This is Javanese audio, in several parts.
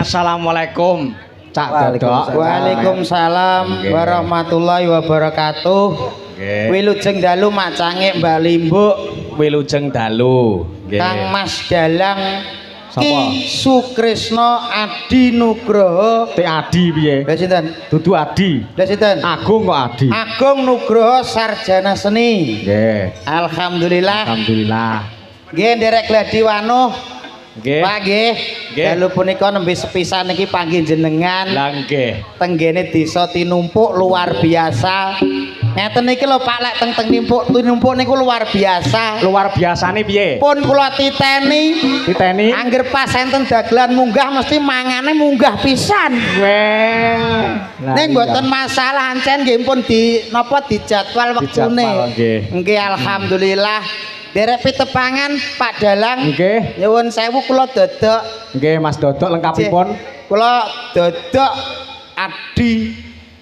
Assalamualaikum Cak Dodok. Waalaikumsalam warahmatullahi wabarakatuh. Nggih. Wilujeng dalu macange Mbak Limbuk. Wilujeng dalu. Nggih. Kang Mas Dalang Sapa? Ki Sukrisno Adi Nugroho. Te Adi piye? Lha sinten? Dudu Adi. Lha sinten? Agung kok Adi. Agung Nugroho Sarjana Seni. Nggih. Alhamdulillah. Alhamdulillah. Nggih nderek gladi wanuh. Nggih. Pak nggih. Nggih. Dalu punika nembe sepisan niki panggih jenengan. Lah nggih. Tenggene desa Tinumpuk luar biasa. Ngeten niki lho Pak, lek teng Tinumpuk niku luar biasa. Luar biasane piye? Pun kula titeni, Titeni. Angger pas enten dagelan munggah mesti mangane munggah pisan. Weh. Ning mboten masalah, ancen nggih pun di napa dijadwal wektune. Nggih. Nggih alhamdulillah. Derek pitepangan Pak Dalang. Nggih. Nyuwun sewu kula Dodok. Nggih Mas Dodok lengkapipun. Kula Dodok Adi.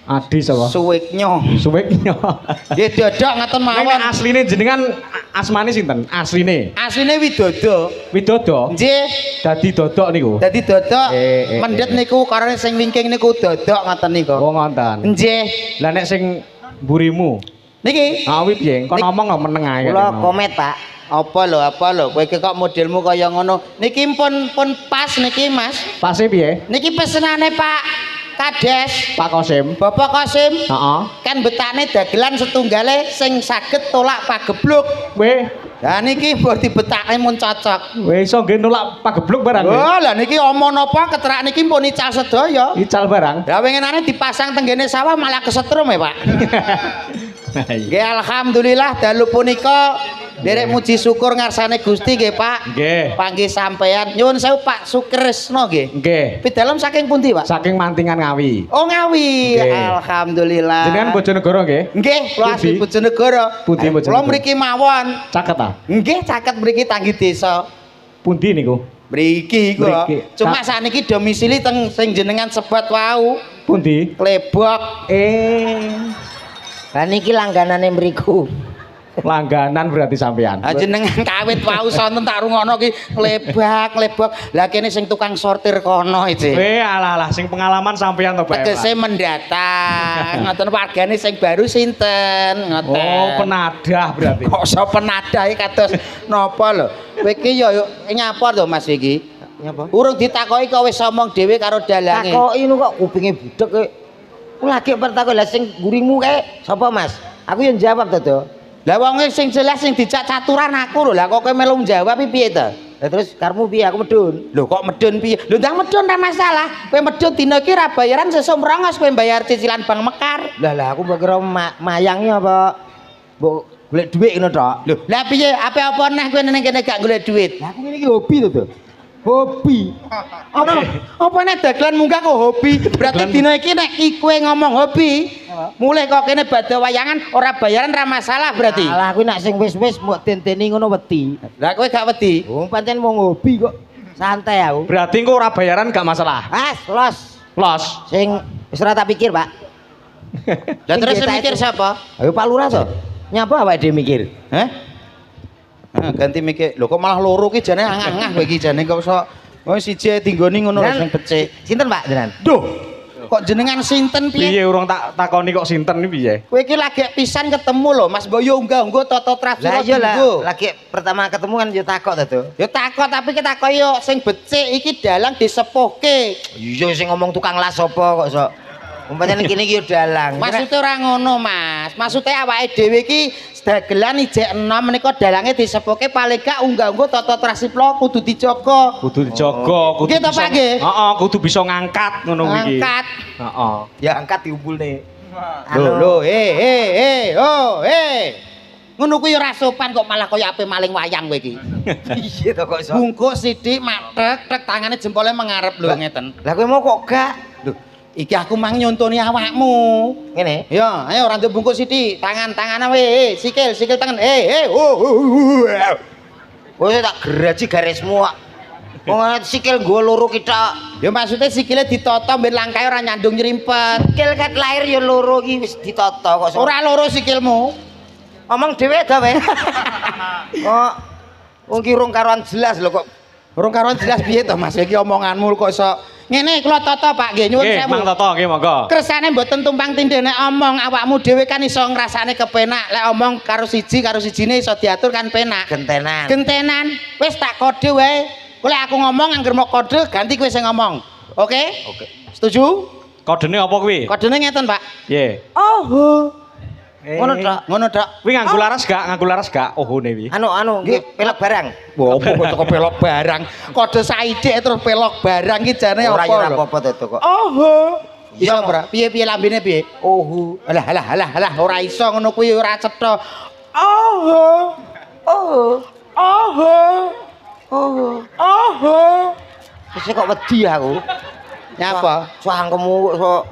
Adi sapa? Suwiknyo. Suwiknyo. Nggih Dodok ngaten mawon. Nek asline jenengan asmane sinten? Asline. Asline Widodo. Widodo? Nggih. Dadi Dodok niku. Dadi Dodok. Mendhet niku karone sing wingking niku Dodok ngoten niku. Oh ngoten. Nggih. Lah nek sing mburimu? Niki. Ah wi piye? Kon ngomong kok meneng ae. Kula komet, Pak. Apa lho, apa lho? Kowe iki kok modelmu kaya ngono. Niki pun pas niki, Mas. Pase piye? Niki pesenane Pak Kades. Pak Kosim. Bapak Kosim. Heeh. Kan betane dagelan setunggale sing saged tolak pagebluk. Weh. Lah niki mbok dibetakne mun cocok. Weh iso nggih nolak pagebluk barang nggih. Oh, lah niki omong napa keterak niki pun ical sedaya. Ical barang. Lah winginane dipasang tenggene sawah malah kesetrum ya, Pak. Nggih alhamdulillah dalu punika nderek muji syukur ngarsane Gusti nggih Pak. Nggih. Panggih sampean. Nyuwun sewu Pak Sukrisno nggih. Nggih. Pidalem saking pundi Pak? Saking Mantingan Ngawi. Oh Ngawi. Alhamdulillah. Jenengan Bojonegoro nggih? Nggih, kula asli Bojonegoro. Pundi Bojonegoro? Kula mriki mawon. Caket ta? Nggih, caket mriki tanggi desa. Pundi niku? Mriki kula. Cuma sakniki domisili teng sing jenengan sebat wau. Pundi? Klebok. Lah niki langganane mriku. Langganan berarti sampean. Ha jenengan kawit wau sonten tak rungokno ki klebak-klebok. Lah kene sing tukang sortir kono iki. Weh alah alah sing pengalaman sampean to Pak. Tegese mendatang. Ngoten wargane sing baru sinten ngoten. Oh penadah berarti. Kok iso penadah iki kados napa lho? Kowe iki ya nyapa to Mas iki? Nyapa? Urung ditakoki kok wis omong dhewe karo dalange. Takoki nu kok kupinge budhek kowe. Lagi pertakon lah sing ngurimu kae sapa Mas? Aku yang jawab to, Do. Lah wong sing jelas sing dijak caturan aku lho. Lah kok kowe melu jawab piye to? Lah terus karepmu piye? Aku medun. Lho kok medun piye? Lho ndang medun ra masalah. Kowe medun dina iki ra bayaran sesuk mrongos kowe bayar cicilan bank mekar. Lah lah aku mbok kira mayangi apa mbok golek dhuwit ngono tok. Lho, lah piye? Ape apa neh kowe ning kene gak golek dhuwit? Lah aku ngene iki hobi to, Do. Hobi. Apa? Apa nek dagelan munggah kok hobi? Berarti dina iki nek kowe ngomong hobi, mulai kok kene badhe wayangan ora bayaran ra masalah berarti. Alah kuwi nek sing wis-wis mbok tenteni ngono wedi. Lah kowe gak wedi? Wong pancen wong hobi kok. Santai aku. Berarti engko ora bayaran gak masalah. Mas, los. Los. Sing wis ora tak pikir, Pak. Lah terus sing mikir sapa? Ayo Pak Lurah to. Nyapa awake dhewe mikir? Heh? Ganti mikir. Lho kok malah loro ki jane angah-angah kowe iki jane kok iso. Oh siji dinggoni ngono lho sing becik. Sinten Pak jenengan? Duh. Kok jenengan sinten piye? Piye urung tak takoni kok sinten iki piye? Kowe iki lagi pisan ketemu lho Mas Boyo unggah-ungguh tata trasura. Lah iya lah, lagi pertama ketemu kan yo takok ta, Do. Yo takok tapi ki takok yo sing becik iki dalang disepuhke. Iya sing ngomong tukang las sapa kok sok. Umpamane kene iki yo dalang. Maksude ora ngono, Mas. Maksude awake dhewe iki dagelan ijek enom menika dalange disepuhke paling gak unggah-ungguh tata trasiplo kudu dijaga. Kudu dijaga, kudu. Nggih to, Pak nggih? Heeh, kudu bisa ngangkat ngono iki. Ngangkat. Heeh. Ya angkat diumpulne. Lho lho, oh, he. Ngono kuwi ora sopan kok malah kaya ape maling wayang kowe iki. Piye to kok iso? Bungkuk sithik matek tek tangane jempole mengarep lho ngeten. Lah kowe mau kok gak? Lho, iki aku mang nyontoni awakmu. Ngene? Ya, ayo ora nduk bungkuk sithik, tangan-tangan wae, sikil, sikil tangan. Kowe tak geraji garismu kok. Wong sikil nggo loro ki tok. Ya maksudnya sikile ditata ben langkae ora nyandung nyrimpet. Sikil kat lahir ya loro ki wis ditata kok. Ora loro sikilmu. Omong dhewe ta wae. Kok wong ki urung karuan jelas lho kok. Urung karuan jelas piye to Mas? Iki omonganmu kok iso Ngene kula tata Pak nggih nyuwun Nggih, sewu. Mang Toto nggih monggo. Kersane mboten tumpang tindih nek omong awakmu dhewe kan iso ngrasane kepenak. Lek omong karo siji karo sijine iso diatur kan penak. Gentenan. Gentenan. Wis tak kode wae. Kowe lek aku ngomong angger mau kode ganti kowe sing ngomong. Oke? Oke. Setuju? Kodene apa kuwi? Kodene ngeten, Pak. Nggih. Oh. Ngono tok. Ngono tok. Kuwi nganggo laras gak? Nganggo laras gak? Ohone kuwi. Anu anu nggih pelok barang. Wah, apa kok teko pelok barang? Kode saithik terus pelok barang iki jane Ora apa ya ora lho? apa-apa to kok. Oho. Iso ora? Piye-piye lambene piye? Ohu. Alah alah alah alah ora iso ngono kuwi ora cetha. Oho. Oho. Oho. Oho. Oho. Wis kok wedi aku. Nyapa? Cangkemmu kok sok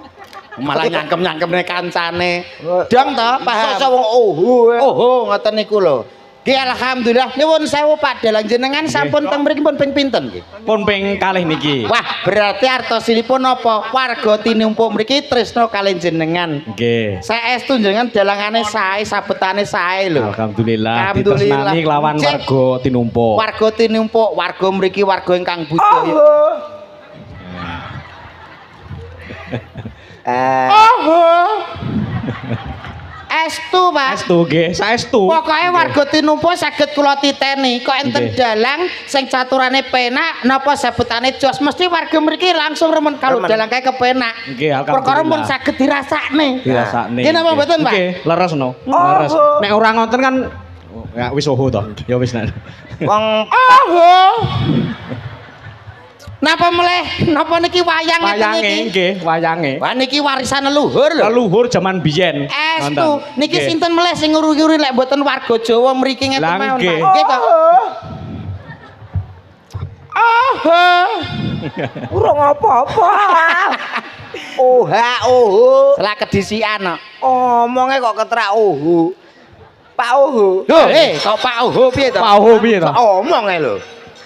Malah nyangkem-nyangkemne kancane. Dong to, paham? Iso wong oho. Oho ngoten niku lho. Nggih alhamdulillah nyuwun sewu Pak Dalang jenengan sampun teng mriki pun ping pinten nggih? Pun ping kalih niki. Wah, berarti artosinipun napa? Warga tinumpuk mriki tresna kalih jenengan. Nggih. Saestu jenengan dalangane sae, sabetane sae lho. Alhamdulillah Alhamdulillah. ditresnani kelawan Cek. warga tinumpuk. Warga tinumpuk, warga mriki warga ingkang budaya. Oho. Estu, Pak. Saestu nggih, saestu. Pokoke warga tinumpuk saged kula titeni, kok enten Nggih. dalang sing caturane penak napa sebutane jos, mesti warga mriki langsung remen kalau Remen. dalang kae kepenak. Nggih, alhamdulillah. Perkara mun saged dirasakne. Dirasakne. Nggih napa mboten, Pak? Nggih, leres no. Leres. Nek ora ngoten kan ya wis oho to. Ya wis nek. Wong Oho. Napa meleh? Napa niki wayang ngeten Wayange niki? nggih, wayange. Wah niki warisan leluhur lho. Leluhur jaman biyen. Estu, niki Nggih. sinten meleh sing nguri-nguri lek mboten warga Jawa mriki ngeten Lah, mawon, nggih. Pak. Nggih to. Oho. urung apa-apa. Oha oho. Selak kedisian kok. Omonge kok ketrak oho. Pak Oho. Lho, kok Pak Oho piye to? Pak Oho piye to? Omonge lho.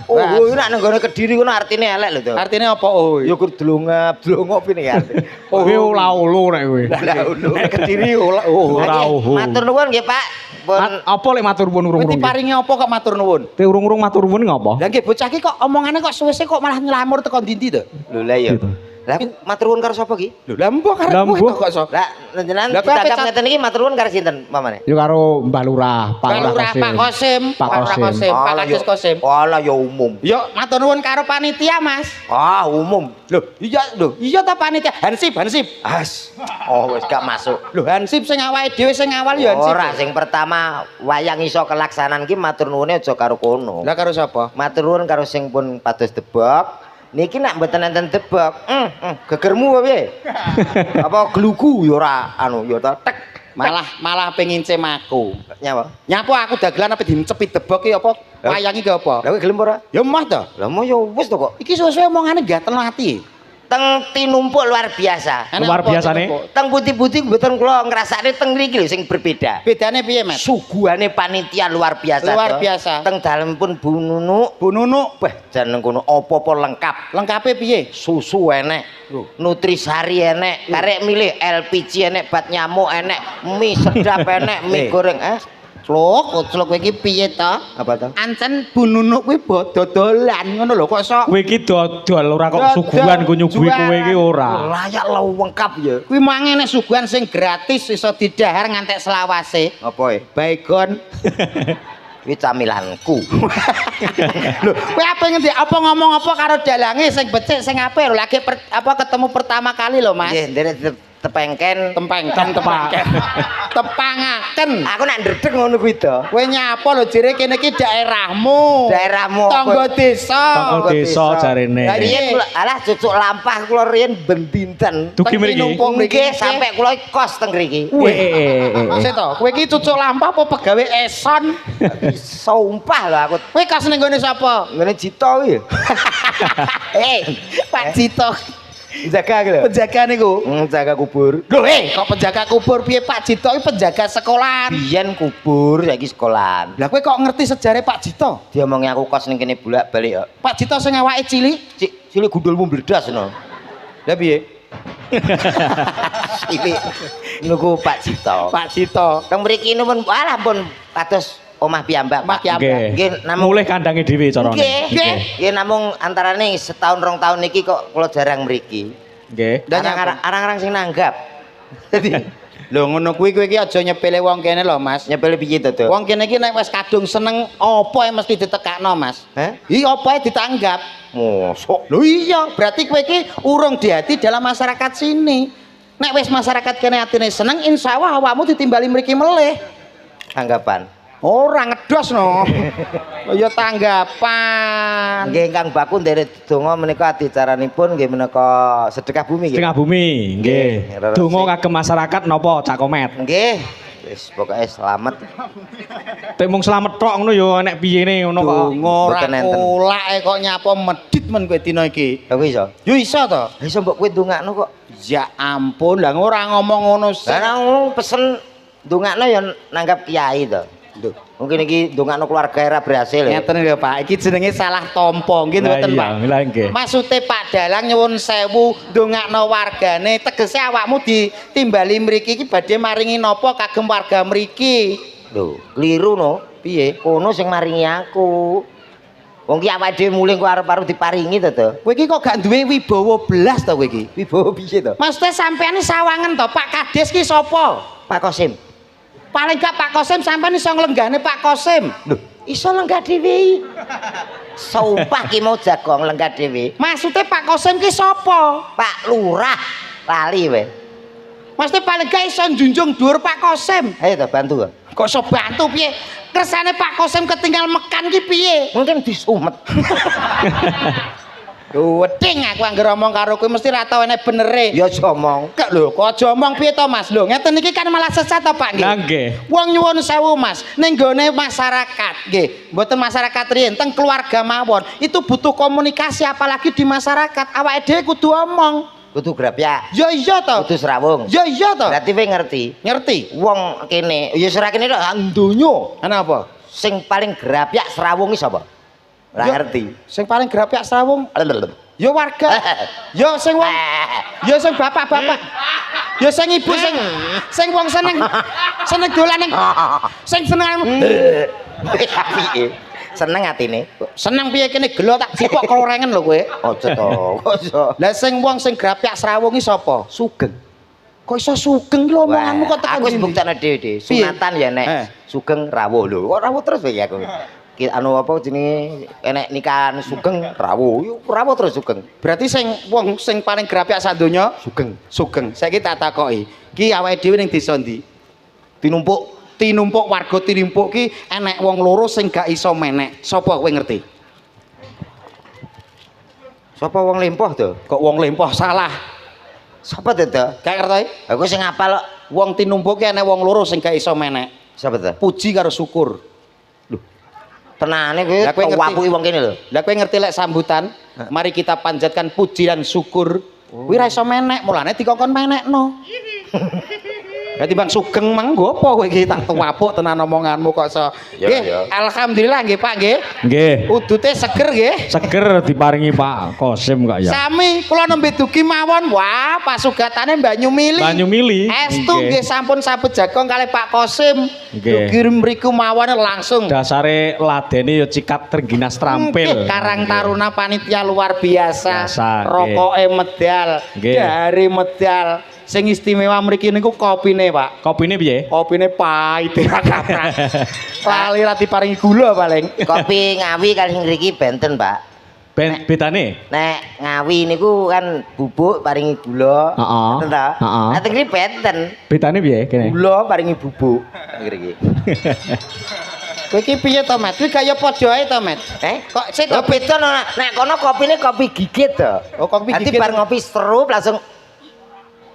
Oho iku nek nang nggone Kediri kono artine elek lho to. Artine apa oho? Ya kur dlongap, dlongop ini ya. Kowe ora ulu nek kowe. Lah ulu. Nek Kediri ora oho. Ora oho. Matur nuwun nggih Pak. Pun Apa lek matur nuwun Kowe urung-urung? diparingi apa kok matur nuwun? Te urung-urung matur nuwun ngopo? Lah nggih bocah iki kok omongane kok suwe-suwe kok malah nyelamur teko ndi-ndi to? lho lah ya. Gitu. Lah matur nuwun karo sapa ki? Lho lah mbok Lah, karepmu mbok. to kok so. Lah jenengan Lah, kowe ditangkap apa, ngeten iki matur nuwun karo sinten pamane? Ya karo Mbah Lurah, Pak Pak Lurah, Pak Kosim, Pak Pak Lurah Kosim. Kosim, Pak Alah, Kades yo. Kosim. Alah ya umum. Yo matur nuwun karo panitia, Mas. Ah, umum. Lho, iya lho, iya ta panitia. Hansip, Hansip. As. Oh, wis gak masuk. Lho, Hansip sing awake dhewe sing awal ya Hansip. Ora, sing pertama wayang iso kelaksanan ki matur nuwune aja karo kono. Lah karo sapa? Matur nuwun karo sing pun pados debok. Niki nak mboten enten debok, gegermu apa piye? Apa glugu ya ora anu ya ta tek Malah pengen cemaku. nyapa? Nyapu aku dagelan apa dincepi debok ki apa? Wayang iki apa? Lah kowe gelem ora? Ya moh to. Lah mau ya wis to kok. Iki suwe-suwe omongane gatel ati. Teng tinumpuk luar biasa. Enak Luar apa biasa nih. tinumpuk? Teng putih-putih mboten kula ngrasakne teng mriki lho sing berbeda. Bedane piye, Mas? Suguhane panitia luar biasa. Luar to. biasa. Teng dalem pun Bu Nunuk, Bu Nunuk, beh jan nang kono apa-apa lengkap. lengkape piye? Susu enek, nutrisari enek, karek milih LPG enek, bat nyamuk enek, mie sedap enek, mie goreng Clok, clok kowe iki piye to? Apa to? Ancen Bu Nunuk kuwi dodolan ngono lho kok sok. Kowe iki dodol ora kok Dodol, suguhan ku nyuguhi kowe iki ora. Layak lengkap ya. Kuwi mangan nek suguhan sing gratis iso didahar ngantek selawase. Apa e? Baygon. Kuwi camilanku. Lho, kowe apa ngendi apa ngomong apa karo dalange sing becik sing apik lho lagi apa ketemu pertama kali lho, Mas. Nggih, nderek tepengken. Tempengken, tepengken. Tepangaken. Aku nak ndredeg ngono kuwi to. Kowe nyapa lho jere kene iki daerahmu. Daerahmu apa? Tangga desa. Tangga desa jarene. Lah, Riyen kula alah cucuk lampah kula riyen ben dinten. Dugi mriki. Numpuk mriki. Nggih, sampe kula kos teng mriki. Sik to, kowe iki cucuk lampah apa pegawe eson? Sumpah lho aku Kowe kos ning gone sapa? ngene Jito kuwi. Pak Jito. Jaga iki lho. Penjaga niku. Jaga kubur. Lho, kok penjaga kubur piye Pak Jito iki penjaga sekolahan. Biyen kubur saiki sekolahan. Lah kowe kok ngerti sejarah Pak Jito? Diomongi aku kos ning kene bolak-balik kok. Pak Jito sing awake cilik. Cik, cilik gundulmu mbledas no. Lah piye? Iki niku Pak Jito. Pak Jito. Teng mriki nuwun alah pun kados omah piyambak, Omah Pak. piyambak. Nggih, namung Mulih kandange dhewe carane. Nggih. Nggih, namung antarane setahun 2 tahun niki kok kula jarang mriki. Nggih. Dan Arang-arang sing nanggap. Dadi Lho, ngono kuwi kowe iki aja nyepele wong kene lho, Mas. Nyepele piye to, To? Wong kene iki nek wis kadung seneng apa ae mesti ditekakno, Mas. Heh? Iya, apa ae ditanggap. Mosok. Lho iya, berarti kowe iki urung di hati dalam masyarakat sini. Nek wis masyarakat kene atine seneng, insyaallah awakmu ditimbali mriki melih. Tanggapan. Ora ngedos no. Oh ya, tanggapan. Nggih, ingkang baku nderek donga menika adicaranipun nggih menika sedekah bumi nggih. Sedekah bumi, nggih. Nggih. Donga kagem masyarakat napa, Cak Komet? Nggih. Wis pokoke selamat. Tek mung slamet tok ngono ya enek piyene ngono kok. Donga ora Mboten enten. kolake kok nyapa medhit men kowe dina iki. Lha kuwi iso? Yo iso to. Lah iso mbok kowe ndongakno kok. Ya ampun, lah ora ngomong ngono sih. Lah nek ngomong pesen ndongakno ya nanggap kiai to. Lho, mungkin iki ndongakno keluarga era berhasil ya. Ngeten lho, Pak, iki jenenge salah tampa nggih Lah mboten, iya, Pak? Lah nggih. Maksude Pak Dalang nyuwun sewu ndongakno wargane, tegese awakmu ditimbali mriki iki badhe maringi napa kagem warga mriki? Lho, kliru no. Piye? Kono sing maringi aku. Wong ki awake dhewe mulih kok arep-arep diparingi to, To. Kowe iki kok gak duwe wibawa blas to kowe iki? Wibawa piye to? Maksudnya sampean sawangen to, Pak Kades ki sapa? Pak Kosim. Paling gak Pak Kosim, sampean iso nglenggane Pak Kosim. Lho, iso lenggah dhewe. Sumpah ki mau jagong lenggah dhewe. Maksudnya Pak Kosim ki sapa? Pak Lurah lali we. Maksudnya paling gak iso njunjung dhuwur Pak Kosim. Ayo to bantu. Kok iso bantu piye? Kersane Pak Kosim ketinggal mekan ki piye? Mungkin disumet. Weding aku anggere omong karo kowe mesti ra tau enek benere. Ya aja omong. Kek lho, kok aja omong piye to, Mas? Lho, ngeten iki kan malah sesat to, Pak nggih. Lah nggih. Wong nyuwun sewu, Mas, ning gone masyarakat nggih, mboten masyarakat riyen, teng keluarga mawon, itu butuh komunikasi, apalagi di masyarakat. Awake dhewe kudu omong. Kudu grapyak. Ya iya to. Kudu srawung. Ya iya to. Berarti kowe ngerti. Ngerti. Wong kene, ya ora kene tok, donya Kenapa? Sing paling grapyak srawung iki sapa? Ora Ya, ngerti. Sing paling grapyak srawung ya warga. Ya sing wong, ya sing bapak-bapak. Ya sing ibu, sing sing wong seneng seneng dolan ning sing seneng Apike. Seneng atine. Seneng piye, kene gelo tak jipok klorengen lho kowe. Aja to. Aja. Lah sing wong sing grapyak srawung iki sapa? Sugeng. Kok iso sugeng lho, omonganmu kok tekan Aku wis ndi? buktekno dhewe-dhewe. Piye? Sunatan ya nek sugeng rawuh lho. Kok rawuh terus wae aku. Ki anu apa jenenge enek nikahan sugeng rawuh. Yo rawuh terus sugeng. Berarti sing wong sing paling grapyak sak donya Sugeng. Sugeng. Saiki tak takoki. Ki awake dhewe ning desa ndi? Tinumpuk. Tinumpuk, warga Tinumpuk ki enek wong loro sing gak iso menek. Sapa, kowe ngerti? Sapa, wong lempoh to? Kok wong lempoh, salah. Sapa to, To? Gak ngerti? Aku sing ngapal kok. Wong Tinumpuk ki enek wong loro sing gak iso menek. Sapa to? Puji karo Syukur. Tenane kowe Lah, kowe ngerti? wapuki wong kene lho. Lah kowe ngerti lek sambutan, mari kita panjatkan puji dan syukur. Kuwi ra iso menek, mulane dikongkon menekno. Lah timbang sugeng mang nggo apa kowe iki, tak tuwapuk tenan omonganmu kok iso. Ya, Nggih, ya. alhamdulillah nggih, Pak, nggih. Nggih. Udute seger nggih. Seger diparingi Pak Kosim kok ya. Sami kula nembe dugi mawon. Wah, pasugatane banyu mili. Banyu mili. Estu nggih sampun sabet jagong kalih Pak Kosim. Nggih. Dugi mriku mawon langsung. Dasare ladene ya cikat trengginas trampil. Nggih, Karang Taruna panitia luar biasa. Biasa, nggih. Rokoke medal, dari medal. Sing istimewa mriki niku kopine, Pak. Kopine piye? Kopine pahit ra kaprak. Lali ra diparingi gula paling. Kopi Ngawi kali ngriki benten, Pak. Ben bedane? Nek Ngawi niku kan bubuk paringi gula. Heeh. Ngoten ta? Heeh. Nek teng ngriki benten. Bedane piye kene? Gula paringi bubuk ngriki. Kowe iki piye to, Met? Kuwi kaya padha ae to, Met. Eh? Kok sik Lho to? beda no, nek kono kopine kopi gigit to. Oh, kopi Dadi gigit. bar ngopi serup langsung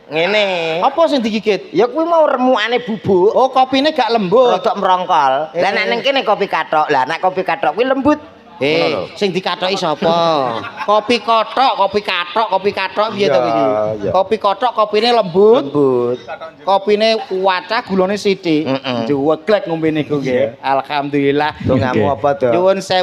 ngene. Apa sing digigit? Ya kuwi mau remukane bubuk. Oh, kopine gak lembut. Rodok merongkol. Lah nek ning kene kopi kathok. Lah nek kopi kathok kuwi lembut. Ngono lho. Eh, sing dikathoki sapa? Kopi kothok, kopi kathok, kopi kathok piye to Iya, iki? iya. Kopi kothok kopine lembut, Lembut. Kopine kuwacah gulane sithik. Mm-mm. Juweglek ngombe niku nggih. Alhamdulillah. Dongamu Nggih. apa to? Nyuwun sewu.